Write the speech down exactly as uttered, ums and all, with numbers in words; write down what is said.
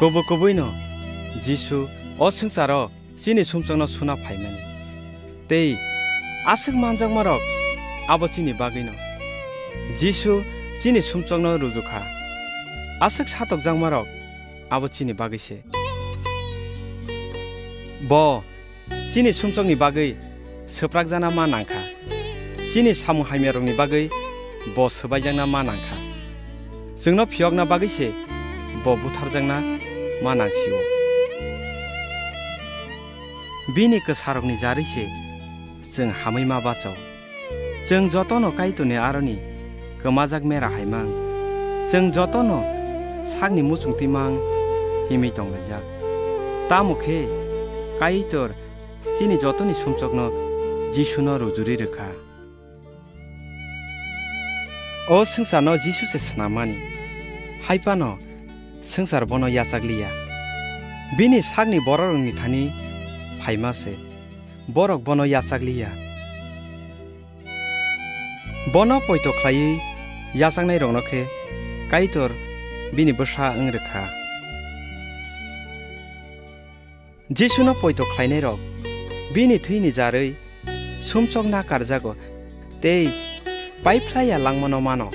Kubui kubuino Jisu o swngcharo chini sumsokno suna phaimani. Tei aswk manjakmarok abo chini bagwino. Jisu chini sumsokno rujukha. Aswk satokjakmarok abo chini bagwi se. Bo chini sumsokni bagwi swprakjakna ma nangkha. Chini samung hamyarokni bagwi bo swbaijakna ma nangkha. Chwngno phiyokna bagwi se bo butharjakna ma nangsio. Bini kwsarokni jarwi se chwng hamwi ma bacho. Chwng jotono Kaitorni aroni kwmajak mera hai mang. Chwng jotono sakni muchungtwi mang himwi tonglaijak. Tamo khe Kaitor chini jotoni sumsokno Jisuno rujuri rwkha. O swngcharno Jisu se snamani, hai phano swngchar bono yachak liya. Bini sakni bororokni thani phaima se, borok bono yachak liya. Bono poito khlaiwi yachaknairokno khe Kaitor bini bwsa wng rwkha. Jisuno poito khlainairok bini thwini jarwi sumsok nakarjago tei paiphlaiya langmano mano.